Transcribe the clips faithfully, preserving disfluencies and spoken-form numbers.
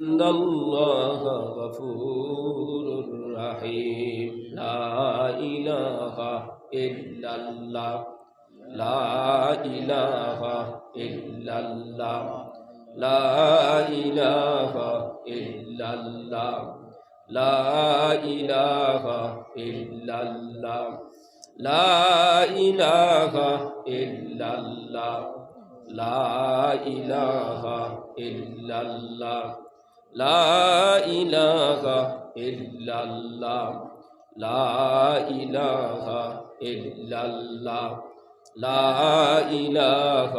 إن الله غفور رحيم. لا إله إلا الله. لا إله إلا الله. لا إله إلا الله. لا إله إلا الله. لا إله إلا الله. لا إله إلا الله. لا إله إلا الله. لا إله إلا الله. لا إله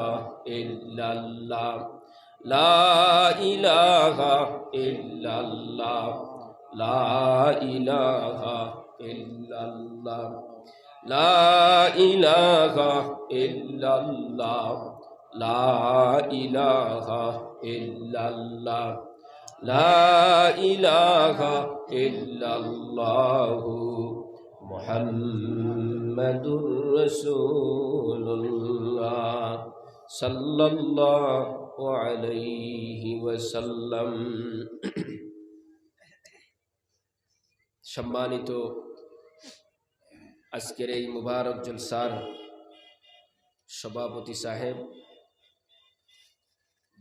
إلا الله. لا إله إلا الله. لا إله إلا الله. لا إله إلا الله. لا إله إلا الله. لا إله إلا الله. محمد رسول الله صلى الله عليه وسلم. সম্মানিত আজকের এই মুবারক জলসার সভাপতি সাহেব,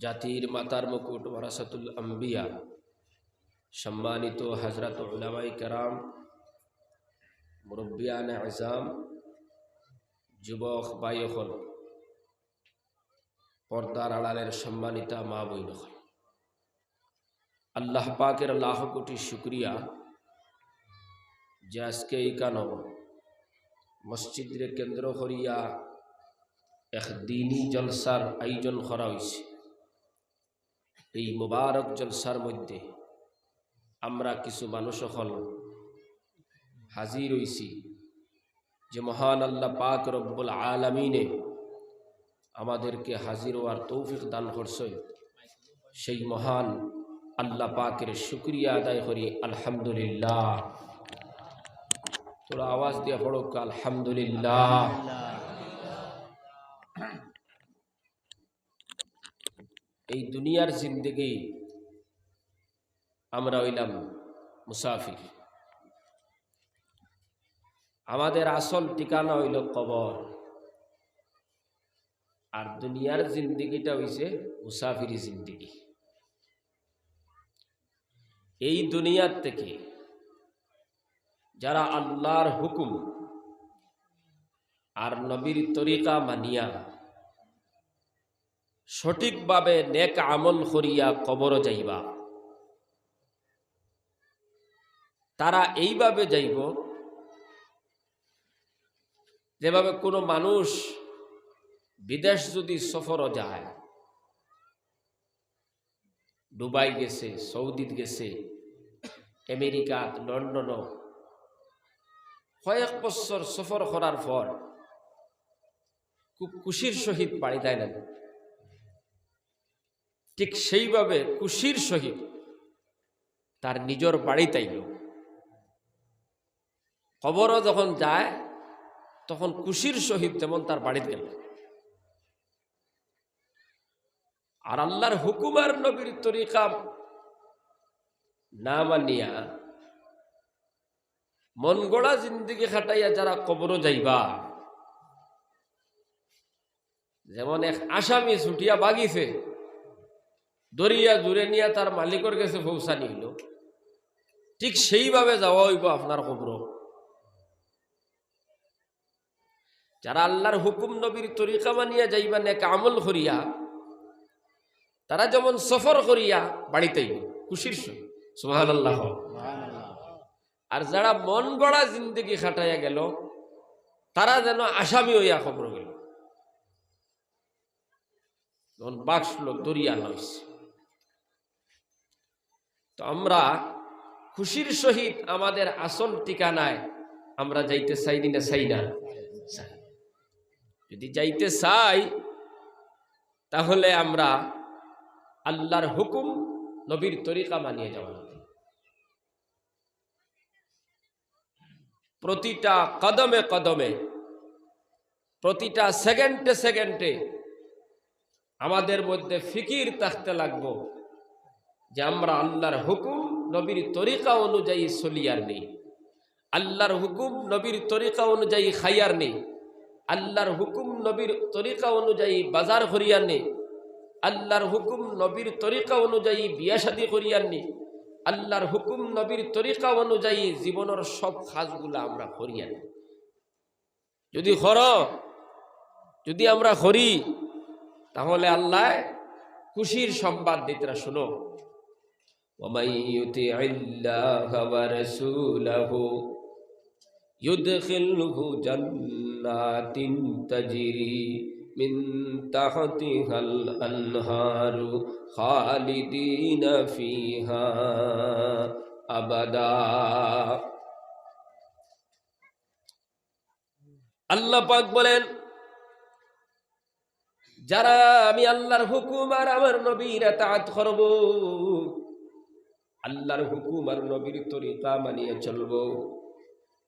জাতির মাথার মুকুট ওয়ারাসাতুল আম্বিয়া, সম্মানিত হযরত উলামায়ে কেরাম, মুরব্বিয়ানে আযম, যুবক ভাই অকল, পর্দার আড়ালের সম্মানিতা মা বইন অকল, আল্লাহ পাকের লাখ কোটি শুকরিয়া যে আজকে এইখানো মসজিদরে কেন্দ্র করিয়া এক দিনি জলসার আয়োজন করা অইছে। এই মোবারক জলসার মধ্যে আমরা কিছু মানুষ অকল হাজির অইছি, যে মহান আল্লাহ পাক রব্বুল আলামিনে আমাদেরকে হাজির হওয়ার তৌফিক দান করছইন, সেই মহান আল্লাহ পাকের শুকরিয়া আদায় করি, আলহামদুলিল্লাহ। তোরা আওয়াজ দিয়া পড়ো, আলহামদুলিল্লাহ। এই দুনিয়ার জিন্দেগি আমরা অইলাম মুসাফির। আমাদের আসল ঠিকানা অইল কবর, আর দুনিয়ার জিন্দেগিটা অইছে মুসাফিরি জিন্দেগি। এই দুনিয়ার থেকে যারা আল্লাহর হুকুম আর নবীর তরিকা মানিয়া সঠিকভাবে নেক আমল করিয়া কবরো যাইবা, তারা এইভাবে যাইব যেভাবে কোনো মানুষ বিদেশ যদি সফরও যায়, দুবাই গেছে, সৌদিত গেছে, আমেরিকাত, লন্ডনও কয়েক বছর সফর করার পর খুব খুশির সহিত বাড়িত আয় না? ঠিক সেইভাবে খুশির সহিত তার নিজর বাড়িত আইল। কবরও যখন যায়, তখন খুশির সহিত যেমন তার বাড়িত গেল। আর আল্লাহর হুকুম আর নবীর তরিকা না মানিয়া মন গড়া জিন্দেগি খাটাইয়া যারা কবরো যাইবা, যেমন এক আসামি ছুটিয়া বাগিছে, ধরিয়া জুরে নিয়া তার মালিকর গেছে পৌঁছানি অইল, ঠিক সেইভাবে যাওয়া অইব আপনার কবরো। যারা আল্লাহর হুকুম নবীর তরিকা মানিয়া যাইবা নেক আমল করিয়া, তারা যেমন সফর করিয়া বাড়িত আইব খুশির সহিত। সুবহানাল্লাহ। আর যারা মন গড়া জিন্দেগি খাটাইয়া গেল, তারা যেন আসামি অইয়া কবরো গেল। যখন বাক্স লোক ধরিয়া আনা অইছে। তো আমরা খুশির সহিত আমাদের আসল ঠিকানায় আমরা যাইতে চাই নি না চাই না? চাই। যদি যাইতে চাই, তাহলে আমরা আল্লাহর হুকুম, নবীর তরিকা মানিয়ে যাওয়া লাগবে। প্রতিটা কদমে কদমে, প্রতিটা সেকেন্ডে সেকেন্ডে আমাদের মধ্যে ফিকির থাকতে লাগবো, যে আমরা আল্লাহর হুকুম নবীর তরিকা অনুযায়ী চলিয়ার নি, আল্লাহর হুকুম নবীর তরিকা অনুযায়ী খাইয়ার নি, আল্লাহর হুকুম নবীর তরিকা অনুযায়ী বাজার করিয়ার নি, আল্লাহর হুকুম নবীর তরিকা অনুযায়ী বিয়া শাদী করিয়ার নি, আল্লাহর হুকুম নবীর তরিকা অনুযায়ী জীবনের সব কাজগুলা আমরা করিয়ার নি। যদি করো, যদি আমরা করি, তাহলে আল্লাহ খুশির সংবাদ দিতরা। শুনো, ومن يطع الله ورسوله يدخله جنات تجري من تحتها الأنهار خالدين فيها أبدا। আল্লাহ পাক বলেন, যারা আমি আল্লাহর হুকুম আর আমার নবীর ইতাআত করব, আল্লাহর হুকুম আর নবীর তরিকা মানিয়া চলব,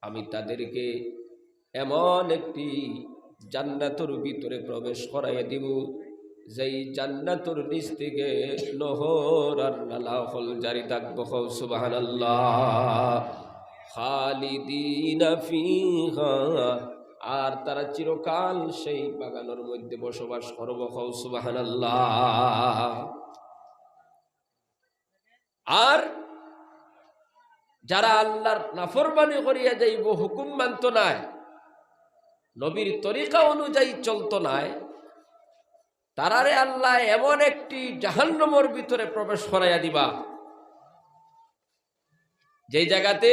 আমি তাদেরকে এমন একটি জান্নাতর ভিতরে প্রবেশ করাইয়া দিব, যেই জান্নাতর নিচ থেকে নহর আর নালা অকল জারি থাকবো। কও সুবহানাল্লাহ। খালিদিনা ফিহা, আর তারা চিরকাল সেই বাগানের মধ্যে বসবাস করবো। কও সুবহানাল্লাহ। আর যারা আল্লাহর নাফরমানি করিয়া যাইবো, হুকুম মানতো নায়, নবীর তরিকা অনুযায়ী চলতো নায়, তারারে আল্লাহ এমন একটি জাহান্নামর ভিতরে প্রবেশ করাইয়া দিবা, যেই জাগাতে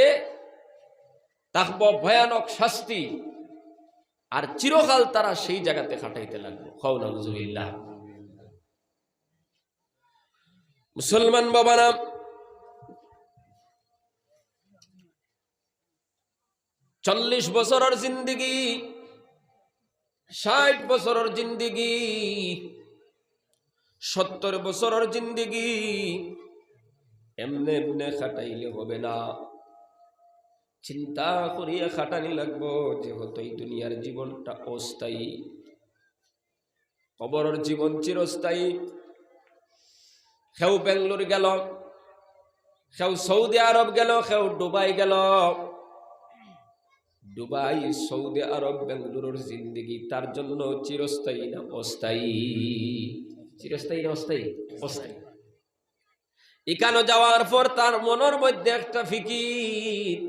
থাকবো ভয়ানক শাস্তি, আর চিরকাল তারা সেই জাগাতে কাটাইতে লাগবো। কও নাউজুবিল্লাহ। মুসলমান বাবারা, চল্লিশ বছরর জিন্দেগি, ষাইট বছরর জিন্দেগি, সত্তর বছরর জিন্দেগি এমনে এমনে কাটাইলে হবে না। চিন্তা করিয়া কাটানি লাগবো, যেহেতু এই দুনিয়ার জীবনটা অস্থায়ী। কবরর জীবন চিরস্থায়ী। কেউ বেঙ্গালুরু গেল, কেউ সৌদি আরব গেল, কেউ দুবাই গেল। দুবাই, সৌদি আরব, বেঙ্গালুরুর জিন্দেগি তার জন্য চিরস্থায়ী না অস্থায়ী? চিরস্থায়ী না অস্থায়ী? অস্থায়ী। ইকানো যাওয়ার পর তার মনর মধ্যে একটা ফিকির,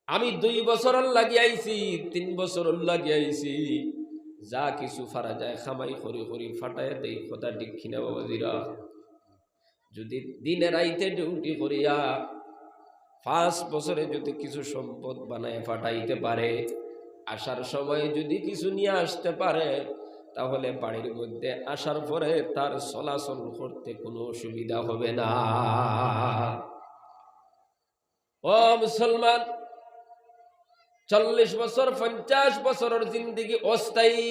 আমি দুই বছরর লাগি আইছি, তিন বছরর লাগি আইছি, যা কিছু পারা যায় কামাই করি করি ফাটাইয়া দেই। কথা ঠিক কিনা বাবাজিরা? যদি দিনে রাইতে ডিউটি করিয়া পাঁচ বছরে যদি কিছু সম্পদ বানায় ফাটাইতে পারে, আসার সময় যদি কিছু নিয়া আসতে পারে, তাহলে বাড়ির মধ্যে আসার পরে তার চলাচল করতে কোনো অসুবিধা হবে না। ও মুসলমান, চল্লিশ বছর, পঞ্চাশ বছরর জিন্দেগি অস্থায়ী।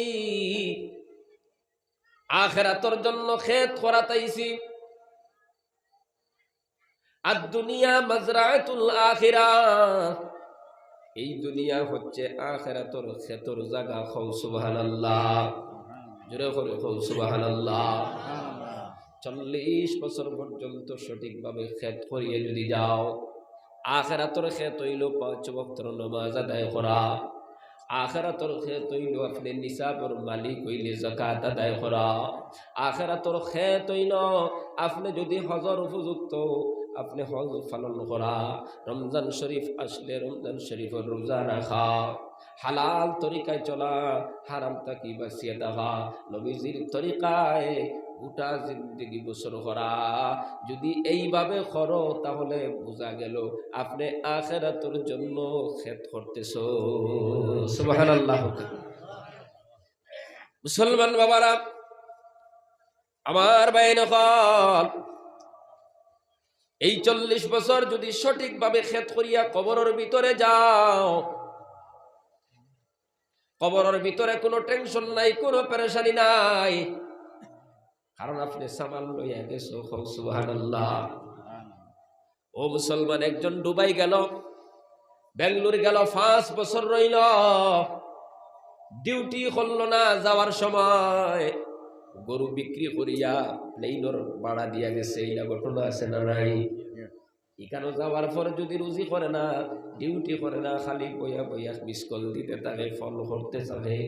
আখেরাতর জন্য খেত করাত আইছি। আদ দুনিয়া মাজরাতুল আখিরা, এই দুনিয়া হচ্ছে আখেরাতর খেতর জাগা। কও সুবহানাল্লাহ, জোরে করি কও সুবহানাল্লাহ। চল্লিশ বছর পর্যন্ত সঠিকভাবে খেত করিয়া যদি যাও, আখেরাতর খেত অইলো পাঁচ ওয়াক্তর নামাজ আদায় করা, আখেরাতর খেত অইলো আপনে নিসাবর মালিক অইলে যাকাত আদায় করা, আখেরাতর খেত অইলো আপনে যদি হজর উপযুক্ত, আপনে হজ পালন করা, রমজান শরীফ আসলে রমজান শরীফর রোজা রাখা, হালাল তরিকায় চলা, হারাম থাকি বাঁচিয়া থাকা, নবীজির তরিকায় গোটা জিন্দেগি বসর করা। যদি এইভাবে করো, তাহলে বুঝা গেল আপনে আখেরাতর জন্য খেত করতেছো। সুবহানাল্লাহ। মুসলমান বাবারা, আমার ভাইন অকল, এই চল্লিশ বছর যদি সঠিকভাবে খেত করিয়া কবরর ভিতরে যাও, কবরর ভিতরে কোনো টেনশন নাই, কোনো পেরেশানি নাই, কারণ আপনে সামান লইয়া গেছো। কও সুবহানাল্লাহ। ও মুসলমান, একজন দুবাই গেল, বেঙ্গালুরু গেল, পাঁচ বছর রইল, ডিউটি করল না, যাওয়ার সময় গরু বিক্রি করিয়া প্লেনর ভাড়া দিয়া গেছে, এইলা ঘটনা আছে না নাই? ইখানো যাওয়ার পরে যদি রুজি করে না, ডিউটি করে না, খালি বইয়া বইয়া মিস কল দিতে থাকে, ফোন করতে থাকে,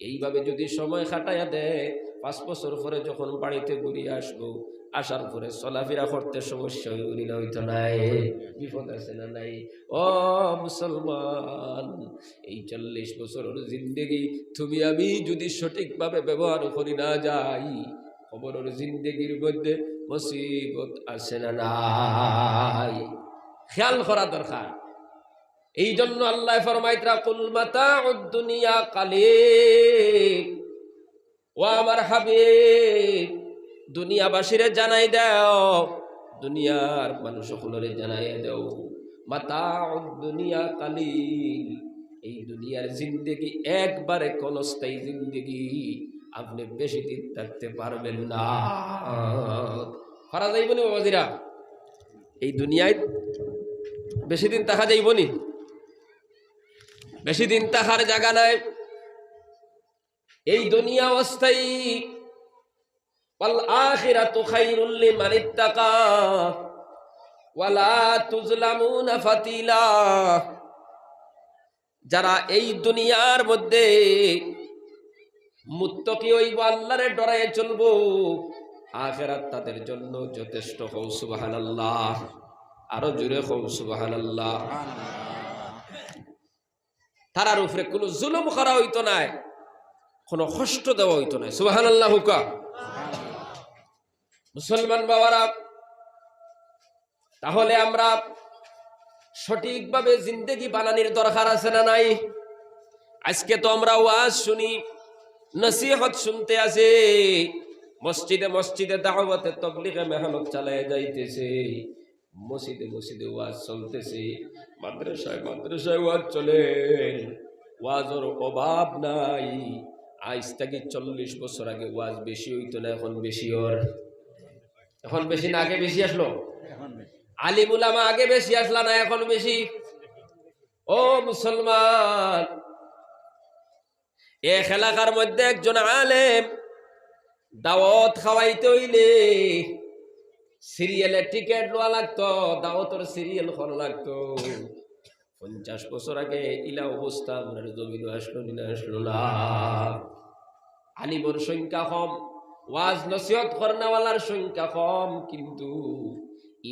এইভাবে যদি সময় কাটাইয়া দেয়, পাঁচ বছর পরে যখন বাড়িতে ঘুরিয়া আসবো, আসার পরে চলাফেরা করতে সমস্যা অইবো নি না, অইতো নায়? বিপদ আছে না নাই? ও মুসলমান, এই চল্লিশ বছরর জিন্দেগি তুমি আমি যদি সঠিকভাবে ব্যবহার করি না যাই, কবরর জিন্দেগির মধ্যে মুসিবত আছে না নাই? খেয়াল করা দরকার। এই জন্য আল্লায় ফরমাইতরা, "কুল মাতাউদ দুনিয়া কালিল।" ও আমার হাবিব, দুনিয়াবাসীরে জানাই দেও, দুনিয়ার মানুষ সকলরে জানাই দেও, "মাতাউদ দুনিয়া কালিল।" এই দুনিয়ার জিন্দেগি একবারে ক্ষণস্থায়ী জিন্দেগি, আপনে বেশি দিন থাকতে পারবেন না। পারা যাইবো নি বাবাজিরা? এই দুনিয়াত বেশি দিন থাকা যাইবো নি? বেশি দিন থাকার জাগা নাই। এই দুনিয়া অস্থায়ী। ওয়াল আখিরাতু খায়রুল লিমান ইত্তাকা ওয়ালা তুজলামুনা ফাতিলা। যারা এই দুনিয়ার মধ্যে মুত্তাকি অইবো, আল্লারে ডরাইয়া চলবো, আখেরাত তাদের জন্য যথেষ্ট। কও সুবহানাল্লাহ। আরো জোরে কও সুবহানাল্লাহ। তারার উপরে কোনো জুলুম করা অইতো নায়, কোনো কষ্ট দেওয়া অইতো নায়। সুবহানাল্লাহ কউক্কা। মুসলমান বাবারা, তাহলে আমরা সঠিকভাবে জিন্দেগি বানানির দরকার আছে না নাই? আজকে তো আমরা ওয়াজ শুনি, নসিহত শুনতে আছি, মসজিদে মসজিদে দাওয়াতে তবলিগে মেহনত চালাইয়া যাইতেছে, মসজিদে মসজিদে ওয়াজ চলতেছে, মাদ্রাসায় মাদ্রাসায় ওয়াজ চলে, ওয়াজর অভাব নাই। আইজ থাকি চল্লিশ বছর আগে ওয়াজ বেশি অইতো না, এখন বেশি অর। এখন বেশি না, আগে বেশি আসলো? আলিম উলামা আগে বেশি আসলা না, এখন বেশি? ও মুসলমান, এক এলাকার মধ্যে একজন আলেম, দাওয়াত খাওয়াইতে অইলে সিরিয়ালে টিকিট লওয়া লাগতো, দাওয়াতর সিরিয়াল করা লাগতো। পঞ্চাশ বছর আগে ইলা অবস্থা আমরার জমিনো আসলো নি না, আসলো না? আলিমর সংখ্যা কম, ওয়াজ নসিহত করনেওয়ালার সংখ্যা কম, কিন্তু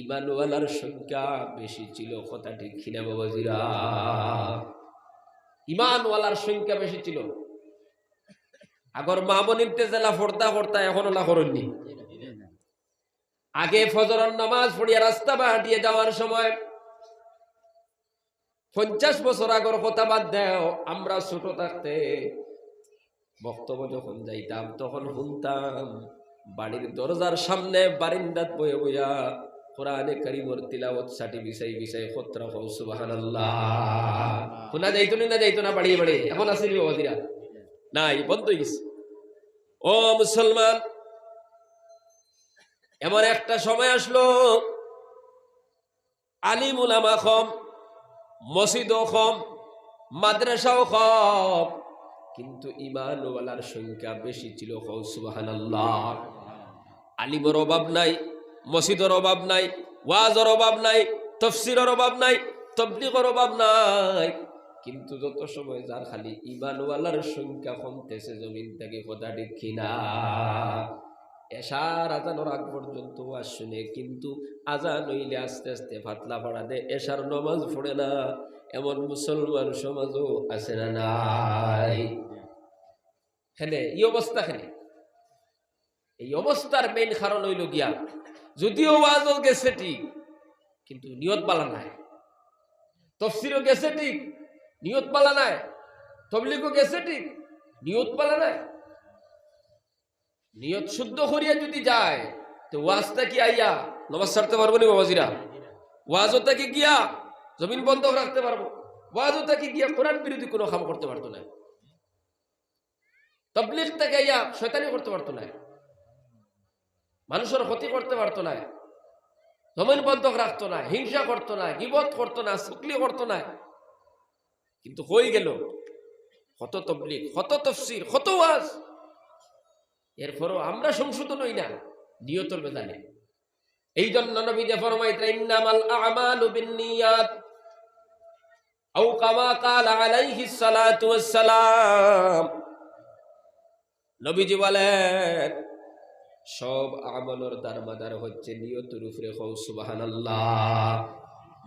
ইমানওয়ালার সংখ্যা বেশি ছিল। কথা ঠিক কিনা বাবাজিরা? ইমানওয়ালার সংখ্যা বেশি ছিল। আগর মা বোনিন্তে যেলা পর্দা করতা, এখন ওলা করইন নি। আগে ফজরর নামাজ পড়িয়া রাস্তা বাটিয়া যাওয়ার সময়, পঞ্চাশ বছর আগর কথা বাদ দেও, আমরা ছোট থাকতে বক্তব্য যখন যাইতাম, তখন শুনতাম বাড়ির দরজার সামনে বারিন্দাত বইয়া বইয়া কোরআনে কারিমর তিলাওয়াত ছাটি বিছাই বিছাই করতরা। কও সুবহানাল্লাহ। শুনা যাইতো নি না যাইতো না বাড়িয়ে বাড়িয়ে? এখন আছে নি বাবাজিরা? নাই, বন্ধ অই গেছে। ও মুসলমান, এমন একটা সময় আসলো, আলিম উলামা কম, মসজিদও কম, মাদ্রাসাও কম, কিন্তু ইমানওয়ালার সংখ্যা বেশি ছিল। কও সুবহানাল্লাহ। আলিমর অভাব নাই, মসজিদর অভাব নাই, ওয়াজর অভাব নাই, তফসিরর অভাব নাই, তবলিগর অভাব নাই, কিন্তু যত সময় যার খালি ইমানওয়ালার সংখ্যা কমতেছে জমিন থাকি। কথা ঠিক কিনা? এশার আজানর আগ পর্যন্ত ওয়াজ শুনে, কিন্তু আজান অইলে আস্তে আস্তে পাতলা পাড়া দে, এশার নমাজ পড়ে না, এমন মুসলমান সমাজও আছে না নাই? কেনে ই অবস্থা কেনে? এই অবস্থার মেইন কারণ অইলো গিয়া, যদিও ওয়াজও গেছে ঠিক, কিন্তু নিয়ত বালা নাই। তফসিরও গেছে ঠিক, নিয়ত বালা নাই। তবলিগও গেছে ঠিক, নিয়ত বালা নাই। নিয়ত শুদ্ধ করিয়া যদি যায়, তে ওয়াজ থাকি আইয়া নমাজ ছাড়তে পারবো নি বাবাজিরা? ওয়াজও থাকি গিয়া জমিন বন্ধক রাখতে পারবো, ওয়াজও থাকি গিয়া কোরআন বিরোধী কোনো কাম করতে পারতো না। তবলিগ থাকি আইয়া শয়তানি করতে পারতো না, মানুষর ক্ষতি করতে পারতো না, জমিন বন্ধক রাখতো না, হিংসা করতো না, গিবত করতো না, চুগলি করতো না। কিন্তু কই গেল কত তবলিগ, কত তফসির, কত ওয়াজ? এরপরও আমরা সংশোধন হই না নিয়তর বেজালে। এই জন্য নবীজি ফরমাইতরা, "ইন্নামাল আমালু বিন্নিয়াত", আও কামা কালা আলাইহিস সালাতু ওয়াস সালাম। নবীজি বলেন, সব আমলর দারমাদার হচ্ছে নিয়তর উপরে। কও সুবহানাল্লাহ।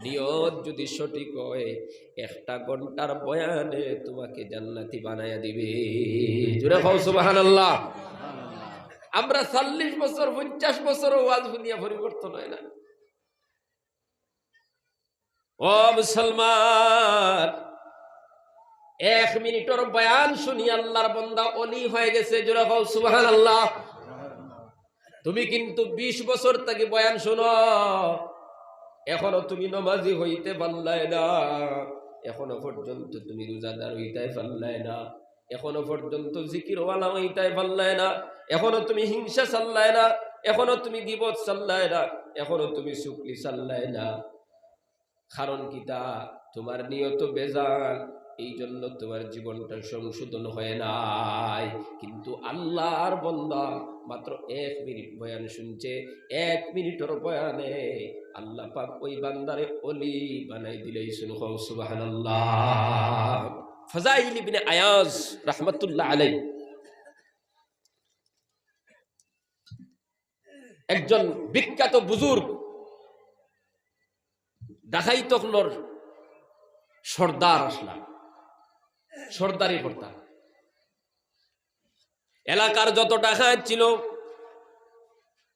নিয়ত যদি সঠিক হয়, একটা ঘন্টার বয়ানে তোমাকে জান্নাতি বানাইয়া দিবে। জোরে কও সুবহানাল্লাহ। আমরা চল্লিশ বছর, পঞ্চাশ বছরও ওয়াজ শুনিয়া পরিবর্তন হয় না। ও মুসলমান, এক মিনিটর বয়ান শুনি আল্লাহর বন্দা অলি হয়ে গেছে। জোরে কও সুবহানাল্লাহ। তুমি কিন্তু বিশ বছর থাকি বয়ান শুনো, এখনো তুমি নমাজি হইতে পারলায় না, এখনো পর্যন্ত তুমি রোজাদার হইতে পারলায় না, এখনো পর্যন্ত জিকিরওয়ালা হইতে পারলায় না, এখনো তুমি হিংসা ছাড়লায় না, এখনো তুমি গিবত ছাড়লায় না, এখনো তুমি চুগলি ছাড়লায় না। কারণ কিতা? তোমার নিয়ত বেজাল, এই জন্য তোমার জীবনটা সংশোধন হয় নাই। কিন্তু আল্লাহর বন্দা মাত্র এক মিনিট বয়ান শুনছে, এক মিনিটর বয়ানে আল্লাহ পাক ওই বান্দারে অলি বানাই দিলাইছইন। কও সুবহানাল্লাহ। ফাজাইল ইবনে আয়াজ রাহমাতুল্লাহ আলাইহি, একজন বিখ্যাত বুজুর্গ, ডাকাইত অকলর সর্দার আছলা, সর্দারি করতা। এলাকার যত ডাকাইত ছিল,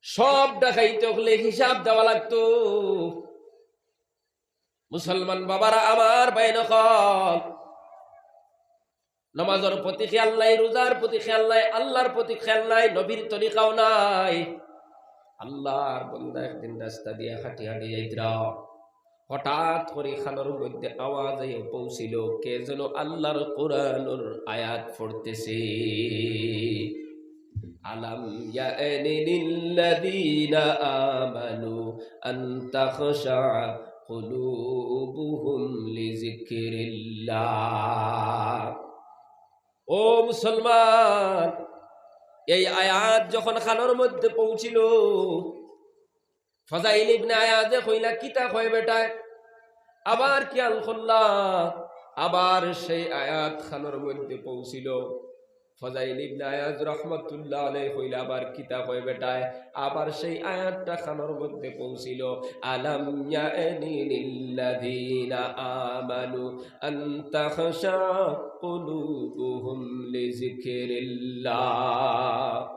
সব ডাকাইত অকলে হিসাব দেওয়া লাগতো। মুসলমান বাবারা আমার, ভাই অকল, নামাজর প্রতি খেয়াল নাই, রোজার প্রতি খেয়াল নাই, আল্লাহর প্রতি খেয়াল নাই, নবীর তরিকাও নাই। আল্লাহর বন্দা একদিন রাস্তা দিয়া হাঁটি হাঁটি যাইতরা, হঠাৎ করি কানর মধ্যে আওয়াজ আইয়া পৌঁছিল, কে যেন আল্লাহর কোরআনর আয়াত পড়তেছে। আলাম ইয়ানি লিল্লাযীনা আমানু আন তাখশা কুলুবুহুম লিযিকরিল্লাহ। ও মুসলমান, এই আয়াত যখন কানর মধ্যে পৌঁছিল, ফাজাইল ইবনে আয়াজে কইলা, "কিতা কয় বেটায়?" আবার খেয়াল করলা, আবার সেই আয়াত কানর মধ্যে পৌঁছিল। ফাজাইল ইবনে আয়াজ রাহমাতুল্লাহ আলাইহি কইলা, "আবার কিতা কয় বেটায়?" আবার সেই আয়াতটা কানর মধ্যে পৌঁছিল, "আলাম ইয়ানি লিল্লাযীনা আমানু আন তাখশা কুলুবুহুম লিযিকরিল্লাহ।"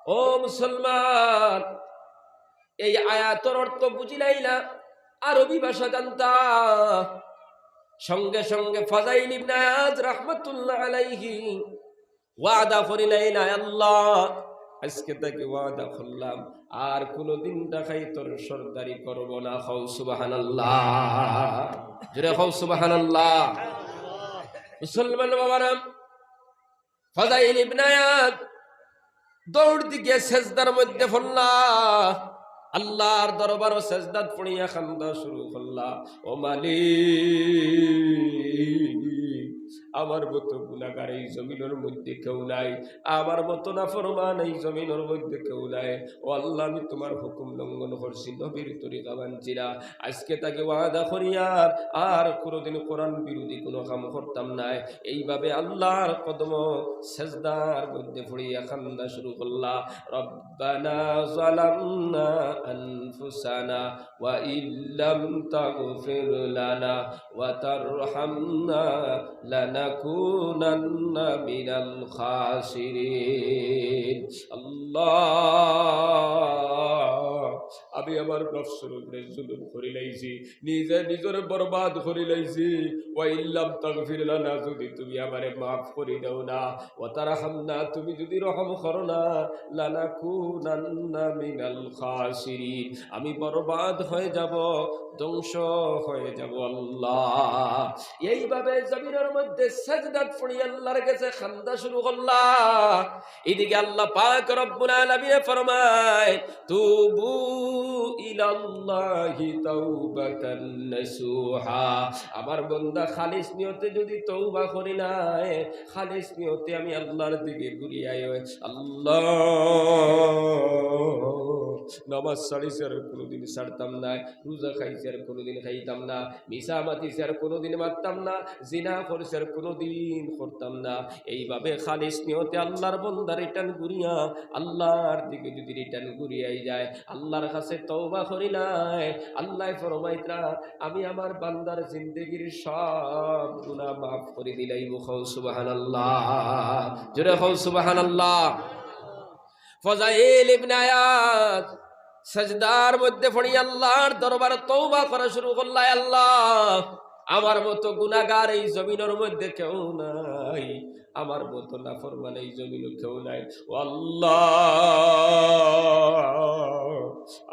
ও মুসলমান, এই আয়াতর অর্থ বুঝিলাইলা, আরবি ভাষা জানতা। সঙ্গে সঙ্গে ফাজাইল ইবনে আয়াজ রাহমাতুল্লাহ আলাইহি ওয়াদা করিলাইলা, "আল্লাহ, আজকে থাকি ওয়াদা করলাম, আর কোনোদিন ডাকাইতর সর্দারি করব না।" কও সুবহানাল্লাহ। জোরে কও সুবহানাল্লাহ। মুসলমান বাবারা, ফাজাইল ইবনে আয়াজ দৌড় দি গিয়া সেজদার মধ্যে পড়লা, আল্লাহর দরবারো সেজদাত পড়িয়া কান্দা শুরু করলা, "ও মালিক, আমার মতো গুনাহগার এই জমিনর মধ্যে কেউ নাই, আমার মতো নাফরমান এই জমিনর মধ্যে কেউ নাই। ও আল্লাহ, আমি তোমার হুকুম লঙ্ঘন করছি, নবীর তরিকা মানছি না। আজকে থাকি ওয়াদা করিয়ার আর কোনোদিন কোরআন বিরোধী কোনো কাম করতাম নায়।" এইভাবে আল্লাহর কদমো সেজদার মধ্যে পড়িয়া কান্দা শুরু করলা, "রব্বানা যালামনা আনফুসানা ওয়া ইল্লাম তাগফির লানা ওয়া তারহামনা লানাকুনান্না মিনাল খাসিরিন।" আল্লাহ, আমি আমার নফসর উপরে জুলুম করিলাইছি, নিজে নিজরে বরবাদ করিলাইছি। "ওয়া ইল্লাম তাগফির লানা", যদি তুমি আমারে মাফ করি দাও না, "ওয়া তারহামনা", তুমি যদি রহম করো না, "লানাকুনান্না মিনাল খাসিরিন", আমি বরবাদ হয়ে যাব, ধ্বংস হয়ে যাব আল্লাহ। এইভাবে জমিনর মধ্যে সেজদাত পড়ি আল্লাহর কাছে কান্দা শুরু করলা। এদিকে আল্লাহ পাক রব্বুল আলামিন ফরমায়, "তুবু ইলাল্লাহি তাওবাতান নাসুহা। আমার বন্দা খালিস নিয়তে যদি তওবা করি নেয়, খালিস নিয়তে আমি আল্লাহর দিকে ঘুরিয়া আয়, আল্লাহ, নামাজ ছাড়ছি আর কোনোদিন ছাড়তাম না, রোজা খাইছি আর কোনোদিন খাইতাম না, মিছা মাতিছি আর কোনোদিন মাততাম না, জিনা করছি আর কোনোদিন করতাম না। এইভাবে খালিস নিয়তে আল্লাহর বন্দা রিটার্ন ঘুরিয়া আল্লাহর দিকে যদি রিটার্ন ঘুরিয়াই যায়, আল্লাহর কাছে তওবা করি নেয়, আল্লায় ফরমাইতরা, আমি আমার বান্দার জিন্দেগির সব গুনাহ মাফ করি দিলাইমু। কও সুবহানাল্লাহ, জোরে কও সুবহানাল্লাহ। ফজাইল ইবনে আয়াদ সেজদার মধ্যে পড়ি আল্লাহর দরবারে তওবা করা শুরু করলা, আল্লাহ, আমার মতো গুনাহগার এই জমিনর মধ্যে কেউ নাই, আমার মতো নাফরমান এই জমিনো কেউ নাই। ও আল্লাহ,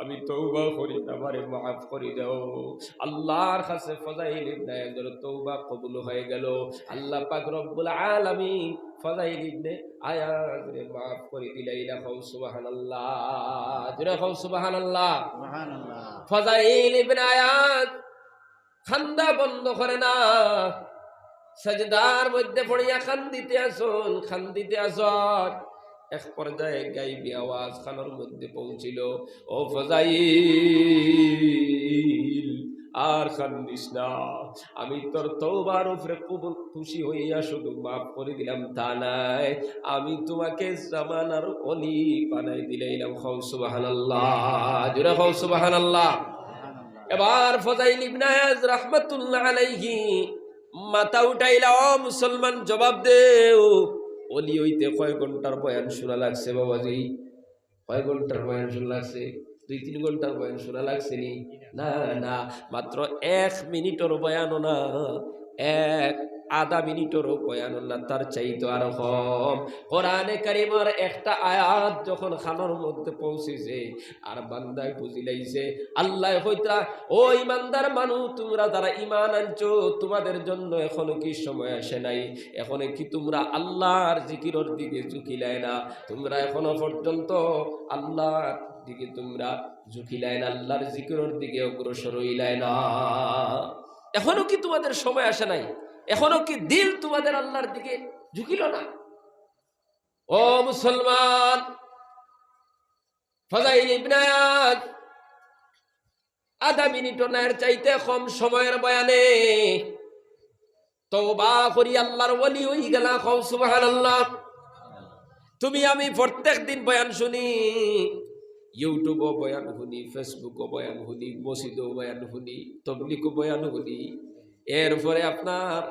আমি তওবা করি, আমারে মাফ করি দাও। আল্লাহর কাছে ফজাইল ইবনে আয়াদর তওবা কবুল হয়ে গেল। আল্লাহ পাক রব্বুল আলামিন ফজাইল ইবনে আয়াদরে মাফ করি দিলাইলা। কও সুবহানাল্লাহ, জোরে কও সুবহানাল্লাহ। সুবহানাল্লাহ। ফজাইল ইবনে আয়াদ কান্দা বন্ধ করে না, সেজদার মধ্যে পড়িয়া কান্দিতে আছইন, কান্দিতে আছইন। এক পর্যায়ে গাইবি আওয়াজ কানর মধ্যে পৌঁছিল, ও ফজাইল, আর কান্দিস না, আমি তোর তওবার উপরে কবুল খুশি হইয়া শুধু মাফ করি দিলাম তা নায়, আমি তোমাকে জামানার অলি বানাই দিলাইলাম। কও সুবহানাল্লাহ, জোরে কও সুবহানাল্লাহ। এবার ফজাইল ইবনে আয়াজ রাহমাতুল্লাহ আলাইহি মাথা উঠাইলা, ও মুসলমান, জবাব দেও, অলি হইতে কয় ঘন্টার বয়ান শোনা লাগছে বাবাজি? কয় ঘন্টার বয়ান শোনা লাগছে? দুই তিন ঘন্টার বয়ান শোনা লাগছে নি? না, না, মাত্র এক মিনিটর বয়ানও না, এক আধা মিনিটরও বয়ানও না, তার চাইতে আরো কম। কোরআনে কারিমর একটা আয়াত যখন কানর মধ্যে পৌঁছেছে, আর বান্দায় বুঝিলাইছে, আল্লায় কইতরা, ও ইমানদার মানুষ, তোমরা যারা ইমান আনছো, তোমাদের জন্য এখনো কি সময় আসে নাই? এখনো কি তোমরা আল্লাহর জিকিরর দিকে ঝুঁকিলায় না? তোমরা এখনো পর্যন্ত আল্লাহর দিকে তোমরা ঝুঁকিলায় না, আল্লাহর জিকিরর দিকে অগ্রসর হইলায় না? এখনো কি তোমাদের সময় আসে নাই? এখনো কি দিল তোমাদের আল্লাহর দিকে ঝুঁকিল না? ও মুসলমান, ফজাইল ইবনে আয়াদ আধা মিনিটও না, এর চাইতে কম সময়ের বয়ানে তওবা করি আল্লাহর ওলি হই গেলা। কও সুবহানাল্লাহ। তুমি আমি প্রত্যেক দিন বয়ান শুনি, YouTube-ও বয়ান শুনি, Facebook-ও বয়ান শুনি, মসজিদও বয়ান শুনি, তবলিগও বয়ান শুনি, এরপরে আপনার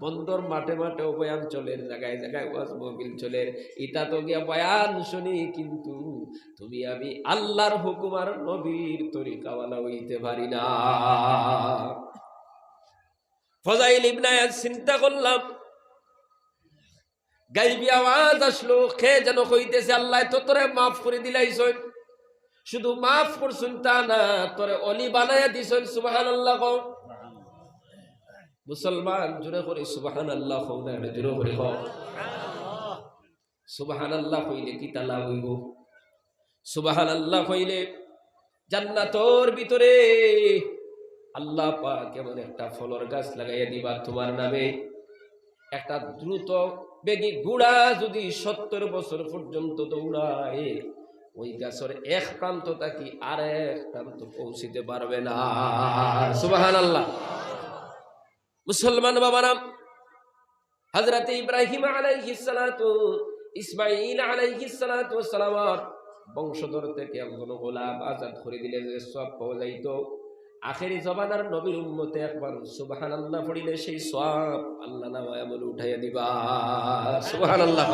বন্দর মাঠে মাঠেও বয়ান চলের, জায়গায় জায়গায় ওয়াজ মাহফিল চলের। ইতা তো গিয়া বয়ান শুনি, কিন্তু তুমি আমি আল্লাহর হুকুম আর নবীর তরিকাওয়ালা হইতে পারি না। ফজাইল ইবনে আয়াদ চিন্তা করলাম, গাইবি আওয়াজ আসলো, কে যেন কইতেছে, আল্লায় তো তোরে মাফ করি দিলাইছইন, শুধু মাফ করছইন তা না, তোরে অলি বানাইয়া দিছইন। সুবহানাল্লাহ কও। মুসলমান, জোরে করি সুবহানাল্লাহ কও না, একটু জোরে করি কও। সুবহানাল্লাহ কইলে কিতা লাভ হইব? সুবহানাল্লাহ কইলে জান্নাতর ভিতরে আল্লাহ পাক এমন একটা ফলর গাছ লাগাইয়া দিবা তোমার নামে। একটা দ্রুত বেগী ঘোড়া যদি সত্তর বছর পর্যন্ত দৌড়ায়, ওই গাছর এক প্রান্ত থাকি আরেক প্রান্ত পৌঁছিতে পারবে না। সুবহানাল্লাহ। মুসলমান বাবারা, হযরত ইব্রাহিম আলাইহিস সালাতু, ইসমাঈল আলাইহিস সালাতু ওয়াস সালামর বংশধর থেকে একজন গোলাম আজাদ করে দিলে যে সওয়াব পাওয়া যাইত, আখেরি জমানার নবীর উম্মতে একবার সুবহানাল্লাহ পড়িলে সেই সওয়াব আল্লাহ নামায় আমলে উঠাইয়া দিবা। সুবহানাল্লাহ।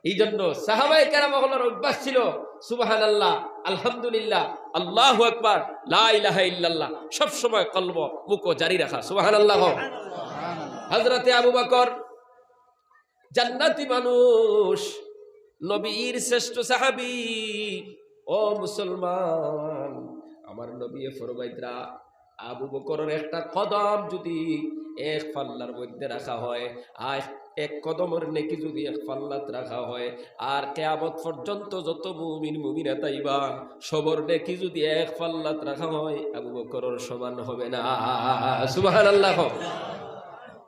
এই জন্য সাহাবায়ে কেরাম অকলর অভ্যাস ছিল সুবহানাল্লাহ, আলহামদুলিল্লাহ, আল্লাহু আকবার, লা ইলাহা ইল্লাল্লাহ সব সময় কলব মুখো জারি রাখা। সুবহানাল্লাহ। হযরতে আবু বকর জান্নাতি মানুষ, নবীর শ্রেষ্ঠ সাহাবী। ও মুসলমান, আমার নবী ফরমাইতরা, আবু বকরের একটা কদম যদি এক পাল্লার মধ্যে রাখা হয়, আর এক কদমর নেকি যুদি এক পাল্লাত রাখা হয়, আর কিয়ামত পর্যন্ত যত মুমিন মুমিনাত আইবা, সবর নেকি যুদি এক পাল্লাত রাখা হয়, আবু বকরর সমান হবে না। সুবহানাল্লাহ।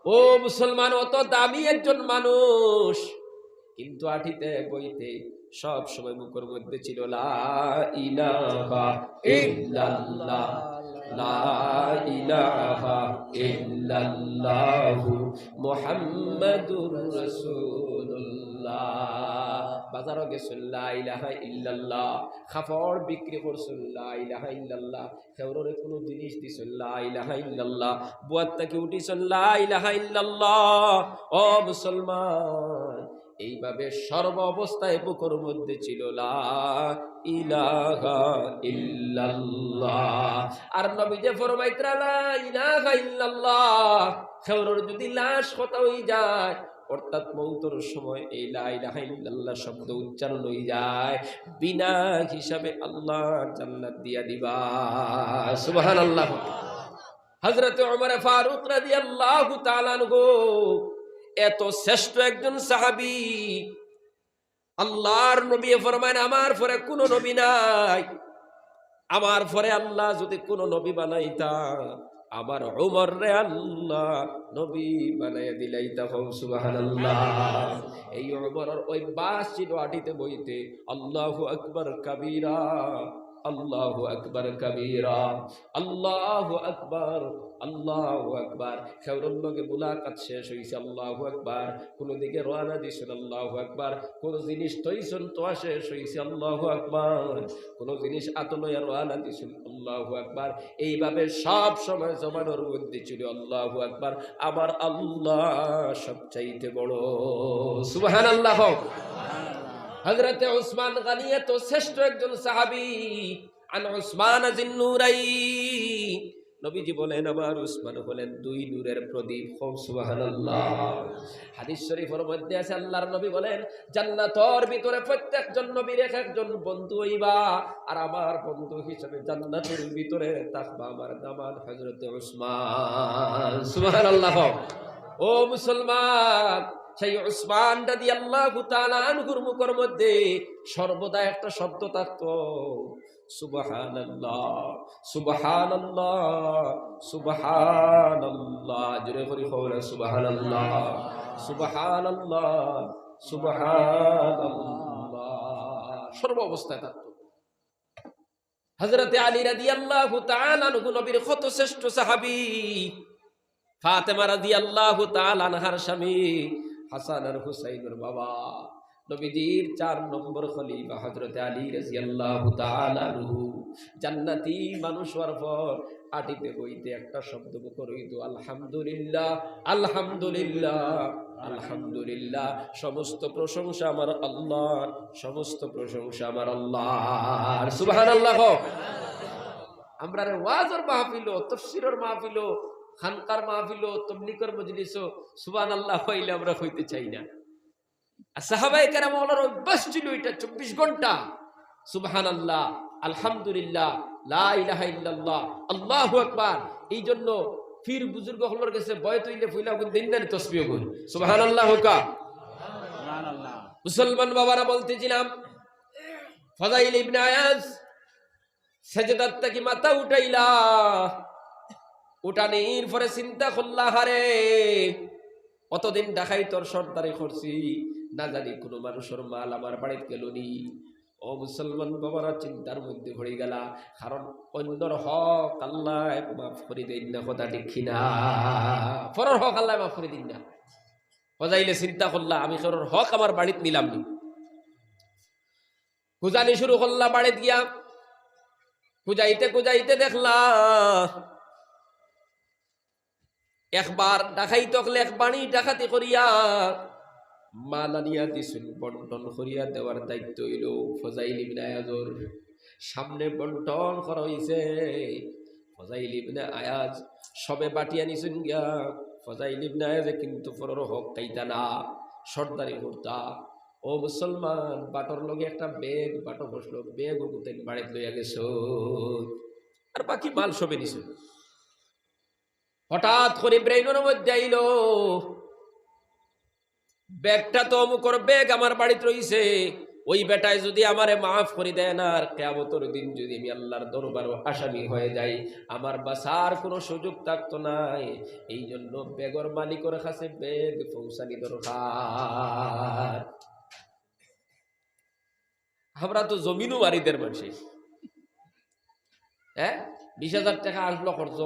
ও মুসলমান, অত দামি একজন মানুষ, কিন্তু আটিতে বইতে সব সময় মুখর মধ্যে ছিল লা ইলাহা ইল্লাল্লাহ, লা ইলাহা ইল্লাল্লাহু মুহাম্মাদুর রাসূলুল্লাহ। বাজারো গেছইন লা ইলাহা ইল্লাল্লাহ, কাপড় বিক্রি করছইন লা ইলাহা ইল্লাল্লাহ, কেউররে কুনু জিনিস দিছইন লা ইলাহা ইল্লাল্লাহ, বুয়াত থাকি উঠিছইন লা ইলাহা ইল্লাল্লাহ। ও মুসলমান, এইভাবে সর্ব অবস্থায় বুকর মধ্যে ছিল লা ইলাহা ইল্লাল্লাহ। আর নবীজি ফরমাইতরা লা ইলাহা ইল্লাল্লাহ, কেউরর যুদি লাশ কথা অইযায়, অর্থাৎ মৌতর সময় এই লা ইলাহা ইল্লাল্লাহ শব্দ উচ্চারণ অইযায়, বিনা হিসাবে আল্লাহ জান্নাত দিয়া দিবা। সুবহানাল্লাহ। হযরতে ওমর ফারুক রাদিয়াল্লাহু তাআলা আনহু এত শ্রেষ্ঠ একজন সাহাবী, আল্লাহর নবী ফরমাইন, "আমার পরে কুনু নবী নাই, আমার পরে আল্লাহ যুদি কুনু নবী বানাইতা, আমার ওমররে আল্লাহ নবী বানাইয়া দিলাইতা।" কও সুবহানাল্লাহ। এই ওমরর অভ্যাস ছিল আটিতে বইতে, "আল্লাহু আকবার কাবীরা, আল্লাহু আকবার কাবীরা, আল্লাহু আকবার, আল্লাহু আকবার।" কেউরর লগে মুলাকাত শেষ অইছে, "আল্লাহু আকবার।" কুনু দিকে রওয়ানা দিছইন, "আল্লাহু আকবার।" কুনু জিনিস থইছইন, থওয়া শেষ অইছে, "আল্লাহু আকবার।" কুনু জিনিস আতো লইয়া রওয়ানা দিছইন, "আল্লাহু আকবার।" এইভাবে সব সময় জবানর মধ্যে ছিল, "আল্লাহু আকবার, আমার আল্লাহ সবচাইতে বড়।" সুবহানাল্লাহ। হযরতে উসমান গনি এত শ্রেষ্ঠ একজন সাহাবী, আন উসমান জিন নুরাইন। নবীজি বলেন, "আমার উসমান হলেন দুই নূরের প্রদীপ।" কও সুবহানাল্লাহ। হাদিস শরীফর মধ্যে আছে, আল্লাহর নবী বলেন, "জান্নাতর ভিতরে প্রত্যেকজন নবীর এক একজন বন্ধু অইবা, আর আমার বন্ধু হিসাবে জান্নাতের ভিতরে থাকবা আমার দামান হযরতে উসমান।" সুবহানাল্লাহ। ও মুসলমান, সেই উসমান রাদিয়াল্লাহু তাআলা আনহুর মুখর মধ্যে সর্বদা একটা শব্দ থাকতো, "সুবহানাল্লাহ, সুবহানাল্লাহ, সুবহানাল্লাহ।" জোরে করি কও না, "সুবহানাল্লাহ, সুবহানাল্লাহ, সুবহানাল্লাহ।" সর্ব অবস্থায় থাকতো। হযরতে আলী রাদিয়াল্লাহু তাআলা আনহু নবীর কত শ্রেষ্ঠ সাহাবী। ফাতেমা রাদিয়াল্লাহু তাআলা আনহার স্বামী, হাসান আর হুসাইনর বাবা, নবীজির চার নম্বর খলিফা হযরতে আলী রাদিয়াল্লাহু তাআলা আনহু জান্নাতি মানুষ হওয়ার পর আটিতে বইতে একটা শব্দ মুখর অইতো, "আলহামদুলিল্লাহ, আলহামদুলিল্লাহ, আলহামদুলিল্লাহ, সমস্ত প্রশংসা আমার আল্লাহর, সমস্ত প্রশংসা আমার আল্লাহর।" সুবহানাল্লাহ কও। আমরারে ওয়াজর মাহফিলো, তফসিরর মাহফিলো, খানকার মাহফিলো, তবলিগর মজলিসো সুবহানাল্লাহ কইলে আমরা কইতে চাই না। আর সাহাবায়ে কেরাম অকলর অভ্যাস ছিল এটা, চব্বিশ ঘন্টা সুবহানাল্লাহ, আলহামদুলিল্লাহ, লা ইলাহা ইল্লাল্লাহ, আল্লাহু আকবার। এই জন্য পীর বুজুর্গ অকলর গেছে বয়াত অইলে পয়লা গুন দিন দেন তসবিহ গুন। সুবহানাল্লাহ কও। মুসলমান বাবারা, বলতেছিলাম, ফাজাইল ইবনে আয়াজ সেজদাত থাকি মাথা উঠাইলা, উঠানির পরে চিন্তা করলা, "হারে, অতদিন ডাকাইতর সর্দারি করছি, না জানি কুনু মানুষর মাল আমার বাড়িত গেল নি।" ও মুসলমান বাবারা, চিন্তার মধ্যে পড়ি গেলা, কারণ অন্যর হক আল্লায় মাফ করি দেইন না, কথা ঠিক কি না? পরর হক আল্লায় মাফ করি দেইন না। ফাজাইলে চিন্তা করলা, "আমি কেউর হক আমার বাড়িত নিলাম নি।" খুজানি শুরু করলা বাড়িত গিয়া। খুজাইতে খুজাইতে দেখলা, একবার ডাকাইত অকলে এক বাড়ি ডাকাতি করিয়া মাল আনিয়া দিছইন, বন্টন করিয়া দেওয়ার দায়িত্ব অইলো ফাজাইল ইবনে আয়াজর। সামনে বন্টন করা অইছে। ফাজাইল ইবনে আয়াজ সবে বাটিয়া নিছইন গিয়া। ফাজাইল ইবনে আয়াজে কিন্তু পরর হক খাইতা না, সর্দারি করতা। ও মুসলমান, বাটর লগে একটা ব্যাগ, বাটো বসলো, ব্যাগ অগুতেন বাড়িত লইয়া গেছে, আর বাকি মাল সবে নিছে। হঠাৎ করি ব্রেইনর মধ্যে আইলো, ব্যাগটা তো অমুকর ব্যাগ আমার বাড়িত রইছে, ওই বেটায় যুদি আমারে মাফ করি দেয় না, আর কিয়ামতর দিন যুদি আমি আল্লার দরবারো আসামি হয়ে যাই, আমার বাঁচার কোনো সুযোগ থাকতো নায়। এই জন্য ব্যাগর মালিকর কাছে ব্যাগ পৌঁছানি দরকার। আমরা তো জমিনও মারি দের মানষে, হ্যাঁ, বিশ হাজার টেকা আসলো খরচ,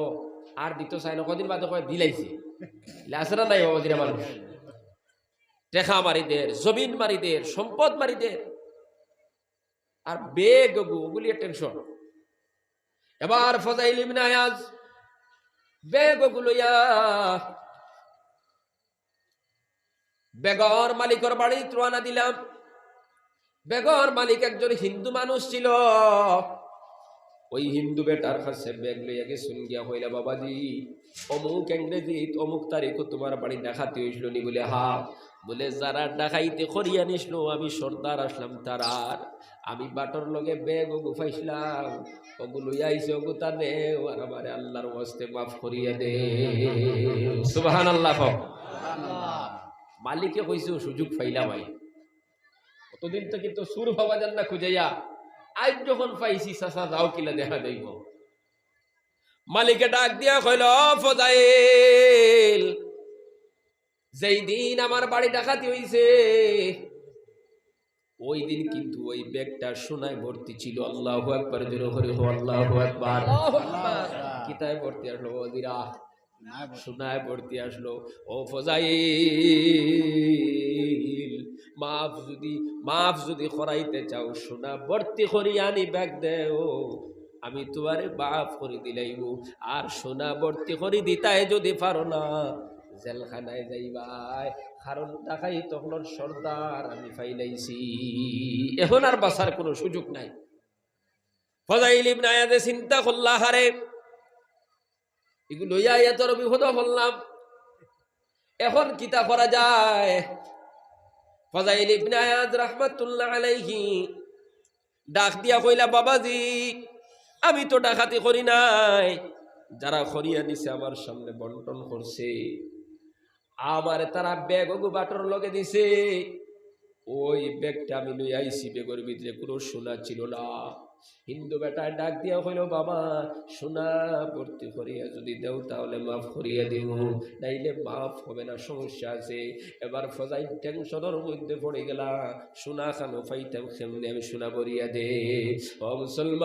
আর দিতো চায় না, কদিন বাদে কয় দিলাইছি। ইলা আছে না নাই বাবা, দিরা মানুষ? টেকা মারি দের, জমিন মারি দের, সম্পদ মারি দের, আর ব্যাগ ওগু, ওগুলি টেনশন। এবার ফজাইল ইবনে আয়াজ ব্যাগ ওগু লইয়া ব্যাগর মালিকর বাড়িত রওয়ানা দিলাম। ব্যাগর মালিক একজন হিন্দু মানুষ ছিল। ওই হিন্দু বেটার কাছে ব্যাগ লইয়া গেছইন, গিয়া কইলা, "বাবাজি, অমুক ইংরেজিত অমুক তারিখো তোমার বাড়ি ডাকাতি হইছিল নি?" বলে, "হ্যাঁ।" বলে, "যারা ডাকাইতি করিয়া নিছিল, আমি সর্দার আসলাম তারার। আমি বাটর লগে ব্যাগ ওগু পাইছিলাম, ওগু লইয়া আইছে, ওগু তা নেও, আর আমারে আল্লার ওয়াস্তে মাফ করিয়া দে।" সুবহানাল্লাহ কও। মালিকে কইছে, "ও সুযোগ পাইলা ভাই, অতদিন তো কিন্তু চুর পাওয়া যার না খুঁজাইয়া, আইজ যখন পাইছি, চাচা যাও কিলা দেখা যাইব।" মালিকে ডাক দিয়া কইল, "ও ফজাইল, যেই দিন আমার বাড়ি ডাকাতি হইছে, ওই দিন কিন্তু ওই ব্যাগটা সোনায় ভর্তি ছিল।" আল্লাহু আকবার, জোরে করি কও, আল্লাহু আকবার। আল্লাহু আকবার। কিতায় ভর্তি আসলো বাবাজিরা? সোনায় ভর্তি আসলো। "ও ফজাইল, মাফ যুদি, মাফ যুদি করাইতে চাও, সোনা ভর্তি করি আনি ব্যাগ দেও, আমি তোমারে মাফ করি দিলাইমু। আর সোনা ভর্তি করি দিতায় যুদি পারো না, জেলখানায় যাইবায়, কারণ ডাকাইত অকলর সর্দার আমি পাইলাইছি, এখন আর বাঁচার কোনো সুযোগ নাই।" ফজাইল ইবনে আয়াজে চিন্তা করলা, "হারে, ইগু লইয়া আইয়া তোর বিপদো পড়লাম, এখন কিতা করা যায়?" ফজাইল ইবনে আয়াজ রাহমাতুল্লাহ আলাইহি ডাক দিয়া কইলা, "বাবাজি, আমি তো ডাকাতি করি নাই, যারা করিয়া নিছে আমার সামনে বন্টন করছে, আমারে তারা ব্যাগ ওগু বাটর লগে দিছে, ওই ব্যাগটা আমি লইয়া আইছি, ব্যাগর ভিতরে কোনো সোনা ছিল না।" হিন্দু বেটায় ডাক দিয়া কইল, "বাবা, সোনা ভর্তি করিয়া যুদি দেও তাহলে মাফ করিয়া দিমু, নাইলে মাফ হবে না, সমস্যা আছে।" এবার ফজাইল টেনশনর মধ্যে পড়ি গেলা, "সোনা খানো পাইতাম কেমনে, আমি সোনা ভরিয়া দে।" ও মুসলমান,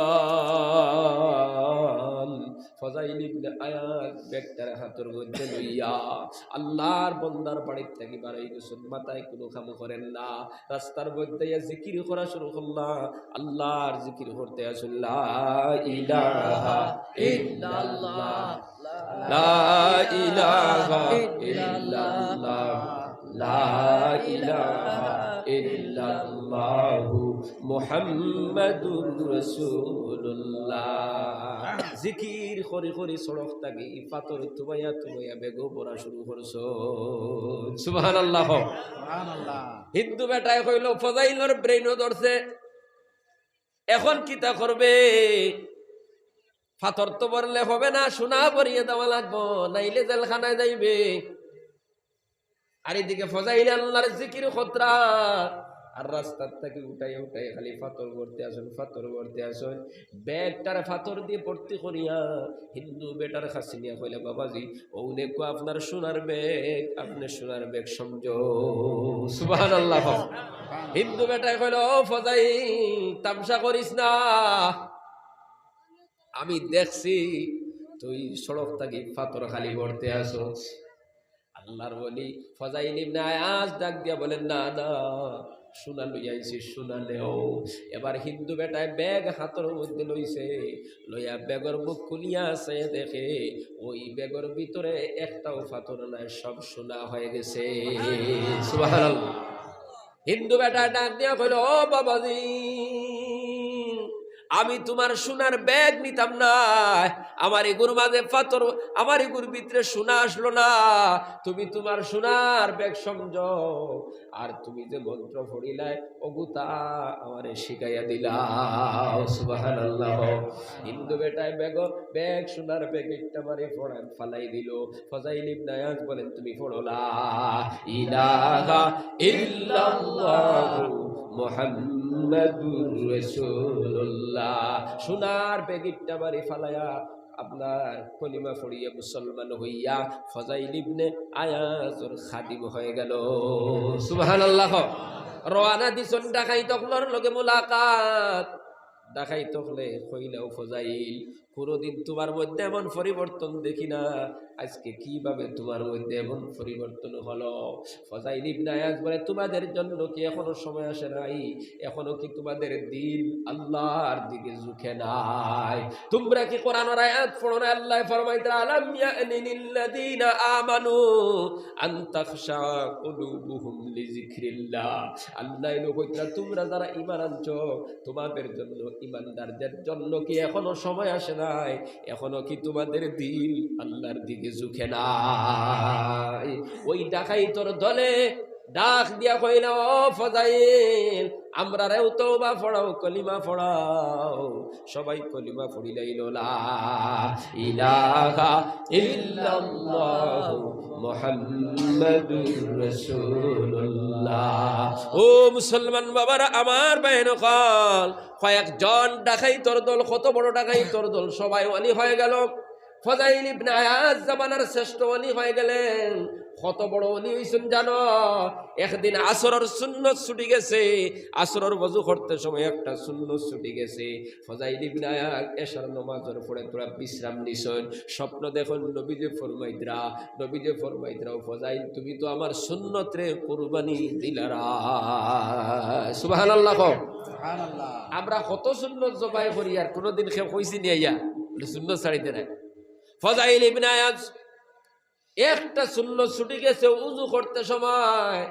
ফজাইল ইবনে আয়াজ ব্যাগটারে হাতর মধ্যে লইয়া আল্লাহর বন্দার বাড়ির থাকি বারই গেছইন, মাথায় কোনো কাম করেন না, রাস্তার মধ্যে ইয়া জিকির করা শুরু করলা, আল্লাহর জিকির করতে আছইন, "লা ইলাহা ইল্লাল্লাহ, লা ইলাহা ইল্লাল্লাহ, লা ইলাহা ইল্লাল্লাহু মুহাম্মাদুর রাসূলুল্লাহ।" জিকির করি করি সড়ক থাকি পাথর তুবাইয়া তুবাইয়া ব্যাগো ভরা শুরু করছইন। সুবহানাল্লাহ। সুবহানাল্লাহ। হিন্দু বেটায় কইল, "ফজাইলর ব্রেইনও ধরছে, এখন কিতা করবে? পাথর তো ভরলে হবে না, সোনা ভরিয়া দেওয়া লাগবো, নাইলে জেলখানায় যাইবে।" আর এদিকে ফজাইল আল্লাহর জিকির খতরা, আর রাস্তার থাকি উঠাই উঠাই খালি পাথর ভরতে আছইন, পাথর ভরতে আছইন। ব্যাগটারে পাথর দিয়া ভর্তি করিয়া হিন্দু বেটার কাছে নিয়া কইলা, "বাবাজি, অউ নেকু আপনার সোনার ব্যাগ, আপনে সোনার ব্যাগ সমঝউক।" সুবহানাল্লাহ। হিন্দু বেটায় কইল, "ও ফজাইল, তামশা করিস না, আমি দেখছি তুই সড়ক থাকি পাথর খালি ভরতে আছস।" আল্লাহর ওলি ফজাইল ইবনে আয়াজ ডাক দিয়া বলেন, "না, না, সোনা লইয়া আইছি, সোনা নেও।" এবার হিন্দু বেটায় ব্যাগ হাতর মধ্যে লইছে, লইয়া ব্যাগর মুখ খুলিয়া চাইয়া দেখে, ওই ব্যাগর ভিতরে একটাও পাথর নাই, সব সোনা হয়ে গেছে। সুবহানাল্লাহ। হিন্দু বেটায় ডাক দিয়া কইল, "ও বাবাজি, আমি তুমার সোনার ব্যাগ নিতাম না। আমার ইগুর মাঝে পাথর, আমার ইগুর ভিতরে সোনা আসলো না। তুমি তুমার সোনার ব্যাগ সমঝো, আর তুমি যে মন্ত্র পড়িলায়, অগুতা আমারে শিখাইয়া দিলাও। সুবহানাল্লাহ। হিন্দু বেটায় ব্যাগ, ব্যাগ, সোনার ব্যাগ ইট্টা মারি পড়া ফালাই দিল। ফজাইল ইবনে আয়াজ বলেন, তুমি পড়ো লা ইলাহা ইল্লাল্লাহু মুহাম্মাদুর রাসূলুল্লাহ। সোনার ব্যাগ ইট্টা মারি ফালাইয়া আপনার কলিমা পড়িয়া মুসলমান হইয়া ফজাইল ইবনে আয়াজর খাদিম হয়ে গেল। সুবহানাল্লাহ। রওয়ানা দিছইন ডাকাইত অকলর লগে মুলাকাত। ডাকাইত অকলে কইলা, ও ফজাইল, কোনোদিন তুমার মধ্যে এমন পরিবর্তন দেখি না, আজকে কিভাবে তুমার মধ্যে এমন পরিবর্তন হলো? ফজাইল ইবনে আয়াজ বলে, তোমাদের জন্য কি এখনো সময় আসে নাই? এখনো কি তোমাদের দিল আল্লাহর দিকে ঝুঁকে নাই? তোমরা কি কোরআনর আয়াত পড়ো না? আল্লায় ফরমাইতরা, আলাম ইয়ানি লিল্লাযীনা আমানু আন তাখশা কুলুবুহুম লিযিকরিল্লাহ। আল্লায় নবী কইতরা, তোমরা যারা ঈমান আনছো, তোমাদের জন্য, ঈমানদারদের জন্য কি এখনো সময় আসে নাই? এখনো কি তোমাদের দিল আল্লাহর দিকে ঝুঁকে নাই? ওই ডাকাইতর দলে ডাক দিয়া কইলা, ও ফজাইল, আমরারেও তওবা পড়াও, কলিমা পড়াও। সবাই কলিমা পড়িলাইল, লা ইলাহা ইল্লাল্লাহু মুহাম্মাদুর রাসূলুল্লাহ। ও মুসলমান বাবারা, আমার ভাইন অকল, কয়েকজন ডাকাইতর দল, কত বড় ডাকাইতর দল, সবাই অলি হয়ে গেল। ফজাইল ইবনে আয়াজ জামানার শ্রেষ্ঠ অলি হয়ে গেলেন। কত বড় অলি হইছইন জানো? একদিন আসরর সুন্নত ছুটি গেছে, আসরর ওযু করতে সময় একটা সুন্নত ছুটি গেছে। ফজাইল ইবনে আয়াজ এশার নামাজর পরে থুড়া বিশ্রাম নিছইন, স্বপ্ন দেখইন নবীজি ফরমাইতরা, নবীজি ফরমাইতরা, ও ফজাইল, তুমি তো আমার সুন্নতরে কুরবানি দিলারা। সুবহানাল্লাহ কও। সুবহানাল্লাহ। আমরা কত সুন্নত জবাই করি, আর কোনোদিন কেউ কইছি নি আইয়া, বলে, সুন্নত ছাড়িতে নাই। ফজাইল ইবনে আয়াজ একটা সুন্নত ছুটি গেছে, উজু করতে সময়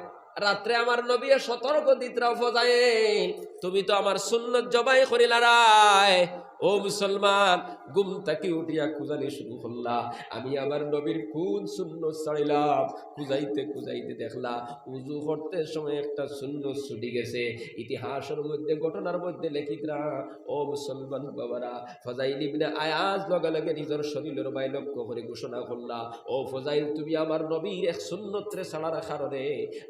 রাত্রে আমার নবীয়ে সতর্ক দিতরা, ফজাইল, তুমি তো আমার সুন্নত জবাই করিলারায়। ও মুসলমান, ঘুম থাকি উঠিয়া খুজানি শুরু করলা, আমি আমার নবীর কোন সুন্নত ছাড়িলাম? খুজাইতে খুজাইতে দেখলা উজু করতে সময় একটা সুন্নত ছুটি গেছে। ইতিহাসর মধ্যে, ঘটনার মধ্যে লেখিতরা, ও মুসলমান বাবারা, ফজাইল ইবনে আয়াজ লগে লগে নিজর শরীলর বায় লক্ষ্য করি ঘোষণা করলা, ও ফজাইল, তুমি আমার নবীর এক সুন্নতরে ছাড়ার কারণে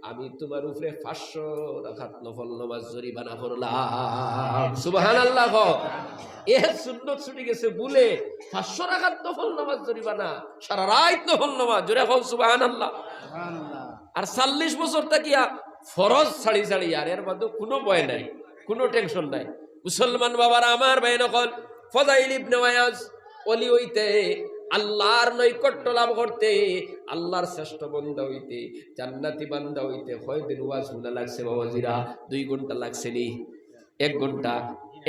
আমি তোমার উপরে পাঁচশো রাকাত নফল নামাজ জরিমানা করলাম। সুবহানাল্লাহ কও। এক সুন্নত ছুটি গেছে ভুলে, পাঁচশো রাকাত নফল নামাজ জরিমানা, সারা রাইত নফল নামাজ, জোরে কও সুবহানাল্লাহ। সুবহানাল্লাহ। আর চল্লিশ বছর থাকিয়া ফরজ ছাড়ি ছাড়ি, আর এর মধ্যে কোনো ভয় নাই, কোনো tension নাই। মুসলমান বাবারা, আমার ভাইন অকল, ফজাইল ইবনে আয়াজ অলি হইতে, আল্লাহর নৈকট্য লাভ করতে, আল্লাহর শ্রেষ্ঠ বান্দা হইতে, জান্নাতি বান্দা হইতে কয়দিন ওয়াজ হুনা লাগছে বাবাজিরা? দুই ঘন্টা লাগছে নি? এক ঘন্টা?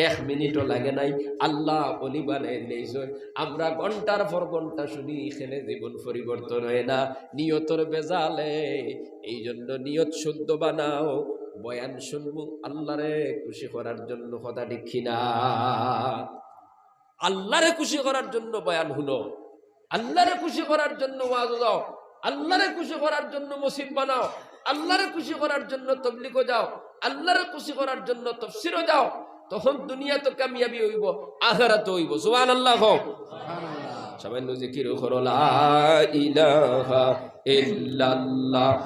এক মিনিটও লাগে নাই। আল্লাহ অলি বানাই দিলাইছইন। আমরা ঘন্টার পর ঘন্টা শুনি, এখানে জীবন পরিবর্তন হয় না, নিয়তর ভেজালে। এই জন্য নিয়ত শুদ্ধ বানাও। বয়ান শুনবো আল্লাহরে খুশি করার জন্য, কথা ঠিক কি না? আল্লাহরে খুশি করার জন্য বয়ান হুনো, আল্লাহরে খুশি করার জন্য ওয়াজো যাও, আল্লাহরে খুশি করার জন্য মসজিদ বানাও, আল্লাহরে খুশি করার জন্য তবলিগো যাও, আল্লাহরে খুশি করার জন্য তফসিরো যাও, তখন দুনিয়াত কামিয়াবি হইবো, আখেরাতও হইবো। সুবহানাল্লাহ কও। সবাই নু জিকির করো, লা ইলাহা ইল্লাল্লাহ।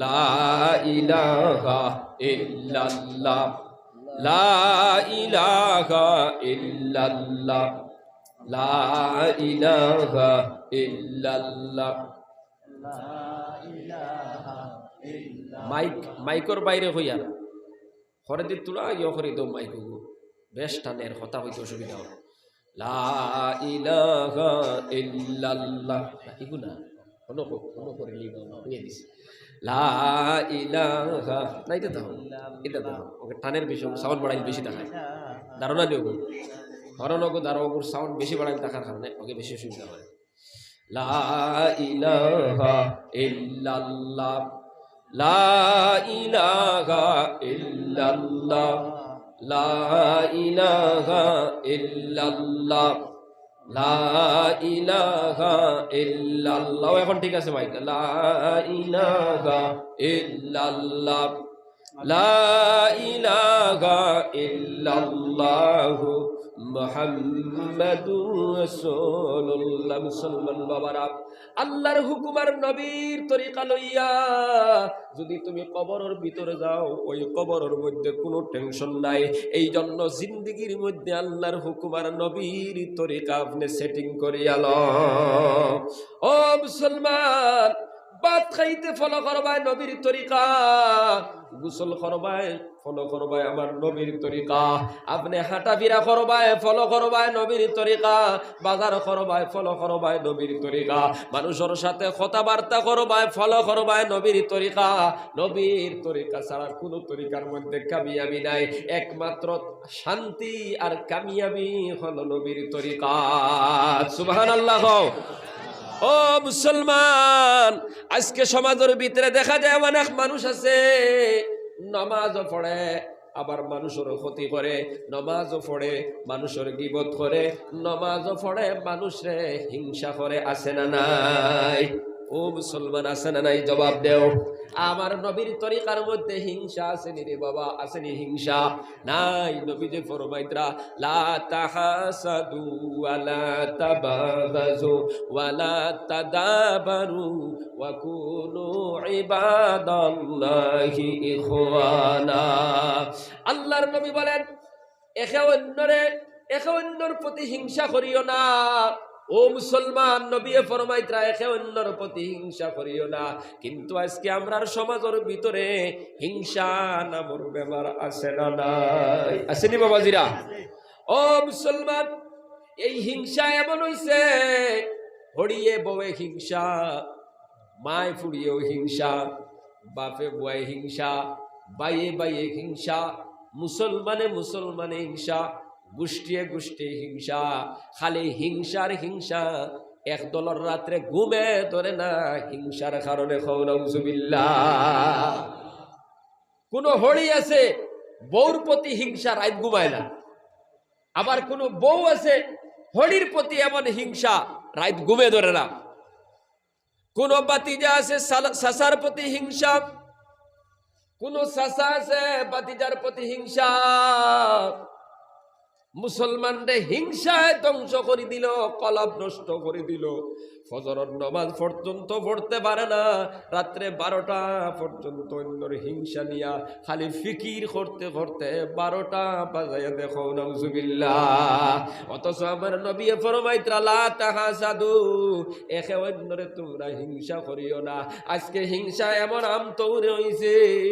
লা ইলাহা ইল্লাল্লাহ, লা ইলাহা ইল্লাল্লাহ, লা ইলাহা ইল্লাল্লাহ। মাইক, মাইকর বাইরে কইয়ার। হরে দি তুলা ইয় করি দো মাইক গো। বেশ টানের, কথা কইতে অসুবিধা হয়। লা ইলাহা ইল্লাল্লাহ। ইগু না। হনো কো-, হনো করে লিবা, হইয়া দিছে। লা ইলাহা। না, এটা দাও। এটা দাও। ওকে টানের বেশি, sound বাড়াইলে বেশি দেখায়। ধারণা নিও গো। হরণ গো, ধারো গো, sound বেশি বাড়াইলে দেখার কারণে ওকে বেশি অসুবিধা হয়। লা ইলাহা ইল্লাল্লাহ। লা ইলাহা ইল্লাল্লাহ, লা ইলাহা ইল্লাল্লাহ, লা ইলাহা ইল্লাল্লাহ। এখন ঠিক আছে ভাই? লা ইলাহা ইল্লাল্লাহ, লা ইলাহা ইল্লাল্লাহু মুহাম্মাদুর রাসূলুল্লাহ। মুসলমান বাবারা, আল্লাহর হুকুম আর নবীর তরিকা লইয়া যদি তুমি কবরর ভিতরে যাও, ওই কবরর মধ্যে কোনো টেনশন নাই। এই জন্য জিন্দেগির মধ্যে আল্লাহর হুকুম আর নবীর তরিকা আপনে সেটিং করিয়া লও। ও মুসলমান, ভাত খাইতে ফলো করবায় নবীর তরিকা, গোসল করবায় ফলো করবায় আমার নবীর তরিকা, আপনে হাঁটাফিরা করবায় ফলো করবায় নবীর তরিকা, বাজার করবায় ফলো করবায় নবীর তরিকা, মানুষর সাথে কথাবার্তা করবায় ফলো করবায় নবীর তরিকা। নবীর তরিকা ছাড়া কোনো তরিকার মধ্যে কামিয়াবি নাই, একমাত্র শান্তি আর কামিয়াবি হলো নবীর তরিকাত। সুবহানাল্লাহ কও। ও মুসলমান, আজকে সমাজর ভিতরে দেখা যায় অনেক মানুষ আছে, নামাজও পড়ে, আবার মানুষর ক্ষতি করে, নামাজও পড়ে, মানুষর গিবত করে, নামাজও পড়ে, মানুষরে হিংসা করে, আছে না নাই? ও মুসলমান, আছে না নাই? জবাব দেও। আমার নবীর তরিকার মধ্যে হিংসা আছেনি রে বাবা? আছেনি হিংসা? নাই। নবীজি ফরমাইতরা, লা তাহাসাদু ওয়া লা তাবাগাজু ওয়া লা তাদাবারু ওয়া কুনু ইবাদাল্লাহি ইখওয়ানা। আল্লাহর নবী বলেন, একে অন্যরে, একে অন্যর প্রতি হিংসা করিও না। ও মুসলমান, নবীয়ে ফরমাইতরা, একে অন্যর প্রতি হিংসা করিও না। কিন্তু আজকে আমরার সমাজর ভিতরে হিংসা নামর বেমার আছে না নাই? আছেনি বাবাজিরা? ও মুসলমান, এই হিংসা এমন অইছে, হড়িয়ে বউয়ে হিংসা, মায় ফুড়িয়েও হিংসা, বাপে বুয়ায় হিংসা, ভাইয়ে ভাইয়ে হিংসা, মুসলমানে মুসলমানে হিংসা, গোষ্ঠীয়ে গোষ্ঠীয়ে হিংসা, খালি হিংসার হিংসা। এক দলর রাত্রে ঘুমে ধরে না হিংসার কারণে। কও নাউজুবিল্লাহ। কোনো হড়ি আছে, বউর প্রতি হিংসা, রাইত ঘুমায় না। আবার কোনো বউ আছে, হড়ির প্রতি এমন হিংসা, রাইত ঘুমে ধরে না। কোনো ভাতিজা আছে, সালা-, চাচার প্রতি হিংসা, কোনো চাচা আছে, ভাতিজার প্রতি হিংসা। মুসলমানরে হিংসায় ধ্বংস করি দিল, কলব নষ্ট করি দিল। ফজরর নামাজ পর্যন্ত পড়তে পারে না, রাত্রে বারোটা পর্যন্ত অন্যর হিংসা নিয়া খালি ফিকির করতে করতে বারোটা বাজাইয়া দেয়। কও নাউজুবিল্লাহ। অথচ আমার নবীয়ে ফরমাইতরা, লা তাহাসাদু, একে অন্যরে তোমরা হিংসা করিও না। আজকে হিংসা এমন আমতৌরে অইছে,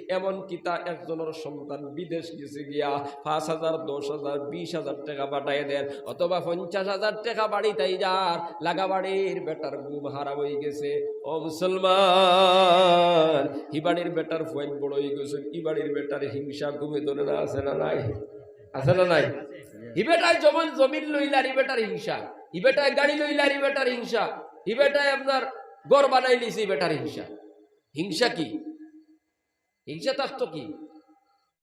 এমন কিতা একজনর সন্তান বিদেশ গেছে গিয়া, পাঁচ হাজার, দশ হাজার, বিশ হাজার টেকা পাঠাইয়া দের, অথবা পঞ্চাশ হাজার টেকা বাড়িত আইযার, লাগা বাড়ির বেটার ঘুম হারাম অইগেছে। ও মুসলমান, হি বাড়ির বেটার ফুয়াইন বড় অইগেছে, ই বাড়ির বেটার হিংসা ঘুমে ধরে না, আছে না নাই? আছে না নাই? হি বেটায় জমিন, জমিন লইলার, ই বেটার হিংসা। হি বেটায় গাড়ি লইলার, ই বেটার হিংসা। হি বেটায় আপনার ঘর বানাইলিছে, ই বেটার হিংসা। হিংসা কি? হিংসা থাকতো কি?